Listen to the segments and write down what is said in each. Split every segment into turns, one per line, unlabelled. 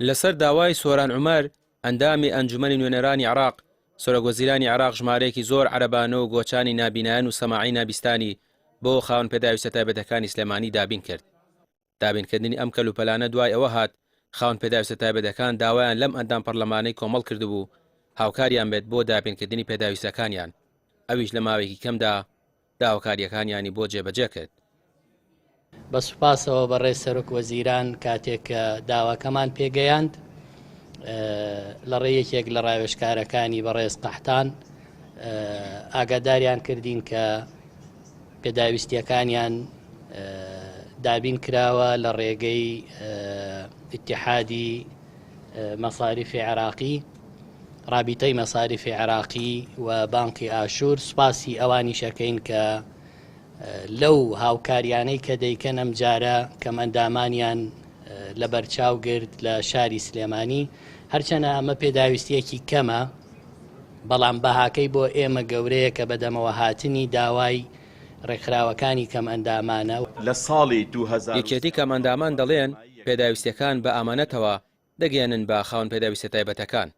لەسەر داوای سۆران عومەر، ئەندامی ئەنجومەنی نوێنەرانی عێراق، سەرۆکوەزیرانی عێراق ژمارەیەکی زۆر عەرەبانە و گۆچانی نابینایان و سەماعەی نابیستانی بۆ خاوەن پێداویستە تایبەتەکانی سلێمانی دابین کرد. دابینکردنی ئەم کەلوپەلانە دوای ئەوە هات خاوەن پێداویستە تایبەتەکان داوایان لەم ئەندام پەرلەمانەی کۆمەڵ کردبوو هاوکاریان بێت بۆ دابینکردنی پێداویستەکانیان، ئەویش لە ماوەیەکی کەمدا داواکارییەکانیانی بۆ جێبەجێ کرد.
بە سوپاسەوە بەڕێز سەرۆک وەزیران کاتێک کە داواکەمان پێگەیاند لە ڕێی یەکێک لە ڕاوێژکارەکانی بەڕێز قەحتان ئاگاداریان کردین کە پێداویستیەکانیان دابین کراوە لە ڕێگەی ئیتیحادی مەساریفی عێراقی ڕابیتەی مەساریفی عێراقی و بانقی ئاشوور سوپاسی ئەوانیشەکەین کە لەو هاوکاریانەی کە دەیکەن ئەم جارە کەمئەندامانیان لەبەرچاو گرت لە شاری سلێمانی هەرچەنە ئەمە پێداویستیەکی کەمە بەڵام بەهاکەی بۆ ئێمە گەورەیە کە بەدەمەوە هاتنی داوای ڕێکخراوەکانی کەمئەندامانە.
لە ساڵی 2000
یەکێتی کەمئەندامان دەڵێن، پێداویستیەکان بە ئامانەتەوە دەگەیەنن بە خاوەن پێداویستیە تایبەتەکان.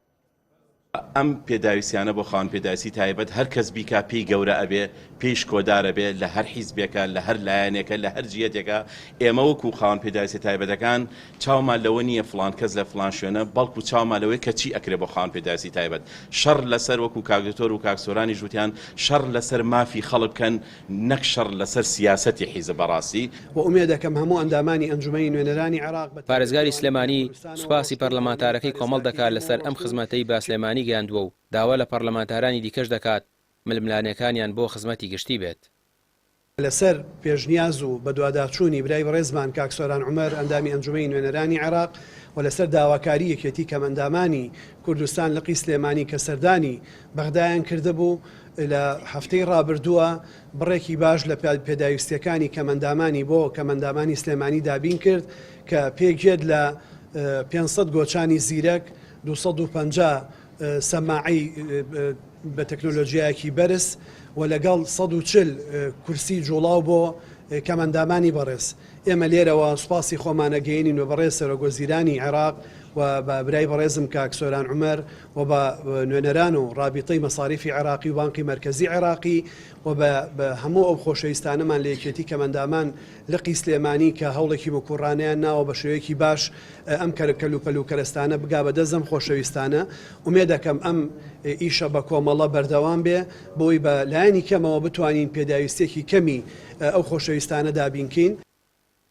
ئەم پێداویستیانە بۆ خاوەن پێداویستی تایبەت هەر کەس بیکا پێی گەورە ئەبێ، پێی شکۆدار ئەبێ لە هەر حیزبێکە، لە هەر لایەنێکە، لە هەر جیهەتێکە، ئێمە وەکو خاوەن پێداویستیە تایبەتەکان چاومان لەوە نییە فڵان کەس لە فڵان شوێنە، بەڵکو چاومان لەوەیە کە چی ئەکرێ بۆ خاوەن پێداویستی تایبەت. شەڕ لەسەر وەکو کاک دکتۆر و کاک سۆرانیش وتیان شەڕ لەسەر مافی خەڵک بکەن نەک شەڕ لەسەر سیاسەتی حیزب بەڕاستی.
وە ئومێدەکەم هەموو ئەندامانی ئەنجومەنی نوێنەرانی عێراق بە تایبەتی
پارێزگاری
ئەوانەی لە
سلێمانی
کوردستانەوە
سوپاسی
ڕۆشتوون و هەموو
پەرلەمانتارەکەی کۆمەڵ
پارێزگاکەی
دەکات
هەرێمەوە
لەسەر ئەم
ڕۆشتوون
خزمەتەی بە سلێمانی گەیاندووە و داوا لە پەرلەمانتارانی دیکەش دەکات ململانێکانیان بۆ خزمەتی گشتی بێت.
لەسەر پێشنیاز و بەدواداچوونی برای بەڕێزمان کاک سۆران عومەر ئەندامی ئەنجومەنی نوێنەرانی عێراق و لەسەر داواکاری یەکێتی کەمئەندامانی کوردستان لقی سلێمانی کە سەردانی بەغدایان کردبوو لە هەفتەی ڕابردووە بڕێکی باش لە پێداویستییەکانی کەمئەندامانی بۆ کەمئەندامانی سلێمانی دابین کرد کە پێکدێت لە 500 گۆچانی زیرەک، 250 سەماعەی بە تەکنۆلۆژیایەکی بەرز و لەگەڵ 140 کورسی جوڵاو بۆ کەمئەندامانی بەڕێز. ئێمە لێرەوە سوپاسی خۆمان ئەگەیەنین بە بەڕێز سەرۆکوەزیرانی عێراق و بە برای بەڕێزم کاک سۆران عومەر و بە نوێنەران و ڕابیتەی مەساریفی عێراقی و بانقی مەرکەزی عێراقی و بە بە هەموو ئەو خۆشەویستانەمان لە یەکێتی کەمئەندامان لقی سلێمانی کە هەوڵێکی مکوڕانەیان ناوە بە شێوەیەکی باش ئەم کەلوپەل و کەرەستانە بگا بە دەست ئەم خۆشەویستانە. ئومێدەکەم ئەم ئیشە بە کۆمەڵە بەردەوام بێ بۆی بە لایەنی کەمەوە بتوانین پێداویستیەکی کەمی ئەو خۆشەویستانە دابینکەین.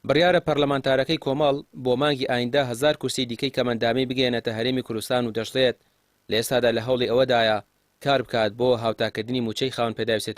بڕیارە پەرلەمانتارەکەی کۆمەڵ بۆ مانگی ئایندە هەزار کورسی دیکەی کەمئەندامی بگەیەنێتە هەرێمی کوردستان و دەشڵێت، لە ئێستادا لە هەوڵی ئەوەدایە کاربکات بۆ هاوتاکردنی مووچەی خاوەن پێداویستیە